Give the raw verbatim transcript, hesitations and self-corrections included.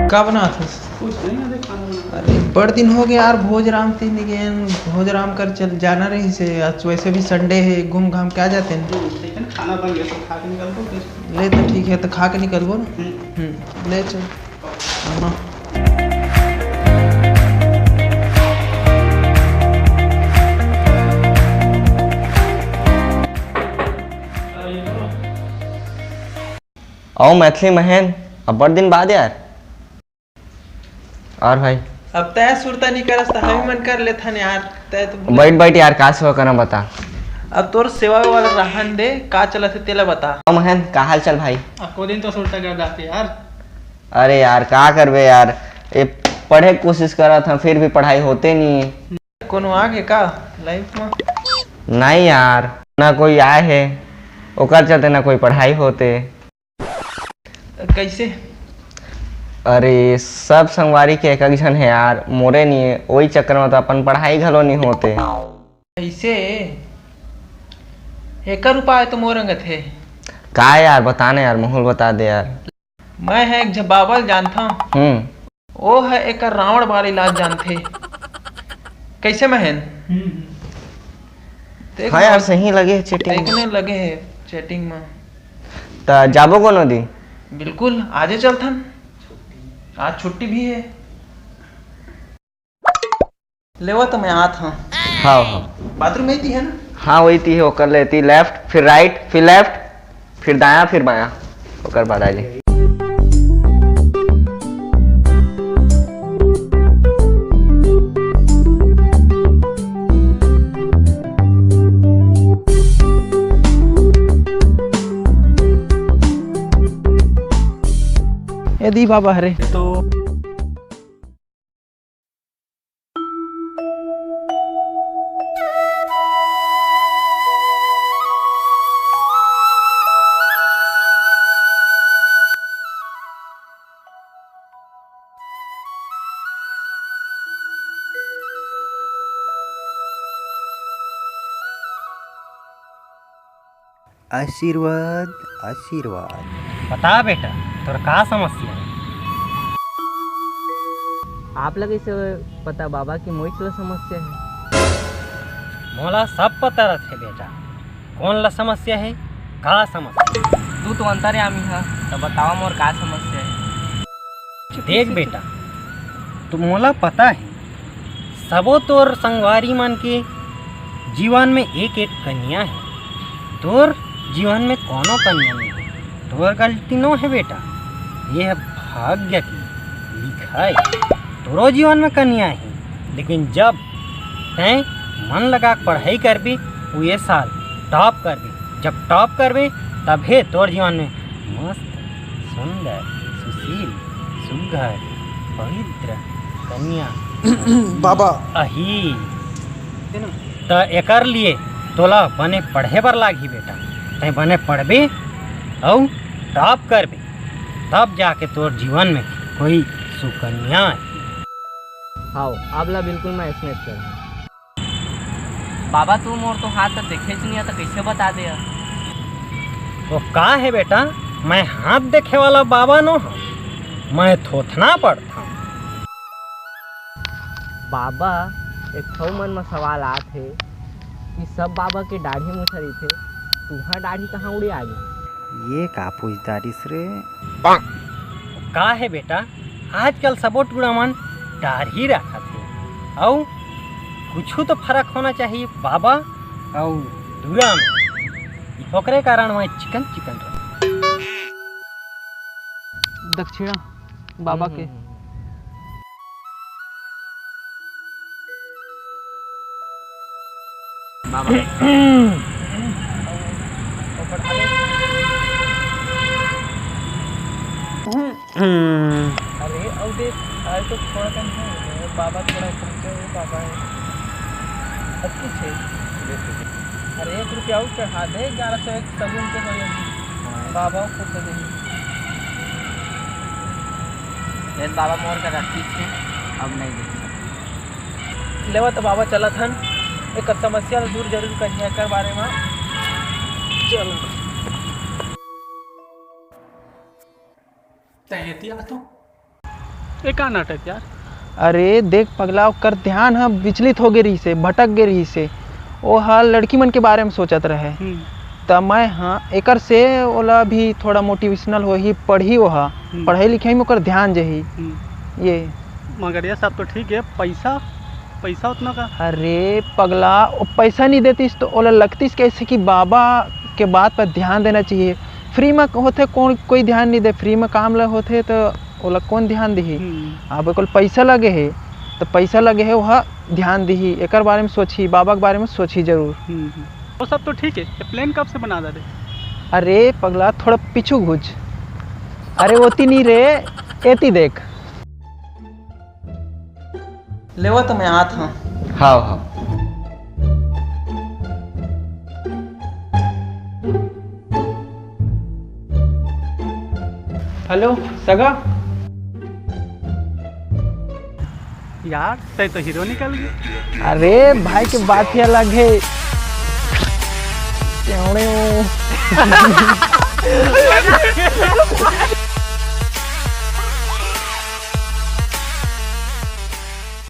का बनात हस? कुछ नहीं, अरे खाना बना। अरे, बड़ दिन हो गया यार, भोजराम तीन गेन, भोजराम कर चल जाना रहिसे। आज वैसे भी संडे हे, घूम घाम के आ जातेन। हम्म, ठीक है ना, खाना बन गया, सब खा के निकलबो फिर। ले तो ठीक है, तो खा के निकलबो ना। हम्म। हम्म, ले चल। हाँ। अउ मैथिली महेन, अब्बड़ दिन बाद यार। और भाई? अब तैं सुरता नहीं करस, त हम ही मन कर लेथन यार। तैं तो भूल बैठ, बैठ यार, का सेवा करना बता। अब तोर सेवा वाला रहन दे, का चलत हे तेला बता। हाँ महेन, का हाल चाल भाई? अको दिन तो सुरता कर जाते यार। अरे यार, का करबे यार, ये पढ़े के कोशिश करत हन, फिर भी पढ़ाई होते नहीं है। कोनो आगे का लाइफ में? नहीं यार, ना कोई आए है, ओकर चलते ना कोई पढ़ाई होते। कैसे? अरे, सब संगवारी के एक एक झन है यार, मोरे नहीं है, वही चक्कर में तो अपन पढ़ाई घलो नहीं होते। कैसे? एकर उपाय तो मोर अंगत है। का यार, बता ना यार, महूल बता दे यार। मैं है एक झ बाबा ल जानथव। हम्म। ओ ह एकर रावण वाला इलाज जानथे। कैसे महेन? हम्म। देख हाँ यार, ना, सही लगे हे चैटिंग। एक ने लगे हे चैटिंग में। त जाबो कोनो दिन? बिल्कुल, आजे चलथन। आज छुट्टी भी है। लेवा तो मैं आत हूँ। हाँ, हाँ। बाथरूम में ही है ना? हाँ, वही ती है, ओकर ले ती लेफ्ट, फिर राइट, फिर लेफ्ट, फिर दायां, फिर बायां, ओकर बाद आ जाए। ए दी बाबा हरे। तो आशीर्वाद, आशीर्वाद। बता बेटा, तोर का समस्या है? आप ला कइसे पता बाबा कि मोहित ला समस्या है? मोला सब पता रथे बेटा, कौन ला समस्या है, का समस्या है। तू तो अंतर्यामी हा, त बतावा मोर का समस्या है। देख बेटा, तो मोला पता है, सबो तोर संगवारी मन के जीवन में एक एक कन्या है, तोर जीवन में कोनो कन्या नहीं है। तोर गलती नो है बेटा, ये है भाग्य की लिखाई। तोरो जीवन में कन्या है, लेकिन जब तैं मन लगा के पढ़ाई करबे, वो ये साल टॉप करबे। जब टॉप करबे, तभे तोर जीवन में मस्त, सुंदर, सुशील, सुघर, पवित्र कन्या बाबा। अही। त एकर लिए तोला बने पढ़े बर लागही बेटा। तैं बने पढ़बे अउ टॉप करबे, तब जाके तोर जीवन में कोई सुकन्या आही। हाव, अब ला बिल्कुल मैं अइसने कर। बाबा, तू मोर तो हाथ तक देखेच नइ, त कइसे बता दे? वो का है बेटा, मैं हाथ देखे वाला बाबा नो हूँ, मैं थोथना पढ़ता हूँ। बाबा, एक ठो मन म सवाल आत हे कि सब बाबा के दाढ़ी मूछा रहिथे, तुंहर दाढ़ी कहाँ उड़े आगे? ये का पूछ डारिस रे? का हे बेटा, आजकल सबो टूरा मन दाढ़ी रखत हे, अउ कुछु तो फरक होना चाहिए बाबा अउ टूरा में। ओकरे कारण मैं चिकन चिकन रहूं। दक्षिणा बाबा के। हम्म। बाबा। अरे, अउ दे, अरे तो थोड़ा कम है, बाबा थोड़ा कम है, बाबा है। अब कुछ है। अरे, एक रुपया अउ चढ़ा दे, ग्यारह सौ एक सगुन के हो जाही। हाँ। बाबा खुश हो जाही। ए बाबा मोर करा ठीक हे, अब नहीं दे सकत। लेवा तो बाबा चलत हन, एक समस्या ल दूर जरूर करिहा एकर बारे म। चल। तैं एती आ तो। ए का नाटक यार? अरे देख पगला, ओकर ध्यान ह विचलित हो गे रहिसे, भटक गे रहिसे। ओ ह लड़की मन के बारे में सोचत रहे। हम्म। त मैं ह एकर से ओला भी थोड़ा मोटिवेशनल होही, पढ़ही ओ ह। हम्म। पढ़ाई लिखाई में ओकर ध्यान जही। हम्म। ये। मगर ये सब तो ठीक है, पैसा, पैसा उतना का? अरे पगला, ओ पैसा नहीं देतिस तो ओला लगतिस कैसे कि बाबा के बात पर ध्यान देना चाहिए। फ्री में होथे, कौन कोई ध्यान नहीं दे, फ्री में काम ल होथे तो ओला कौन ध्यान दिही? हम्म। अब ओकर पैसा लगे हे, तो पैसा लगे हे, वह ध्यान दिही, एकर बारे में सोचही, बाबा के बारे में सोचही जरूर। हम्म, हम्म। वो सब तो ठीक है, ये प्लान कब से बना दे? अरे पगला, थोड़ा पीछू घुच। अरे ओती नहीं रे, एती देख। लेवा तो मैं आत हूँ। हाव, हाव। हेलो सगा। यार, तै तो हीरो निकल गया। अरे भाई के बात ही अलग है।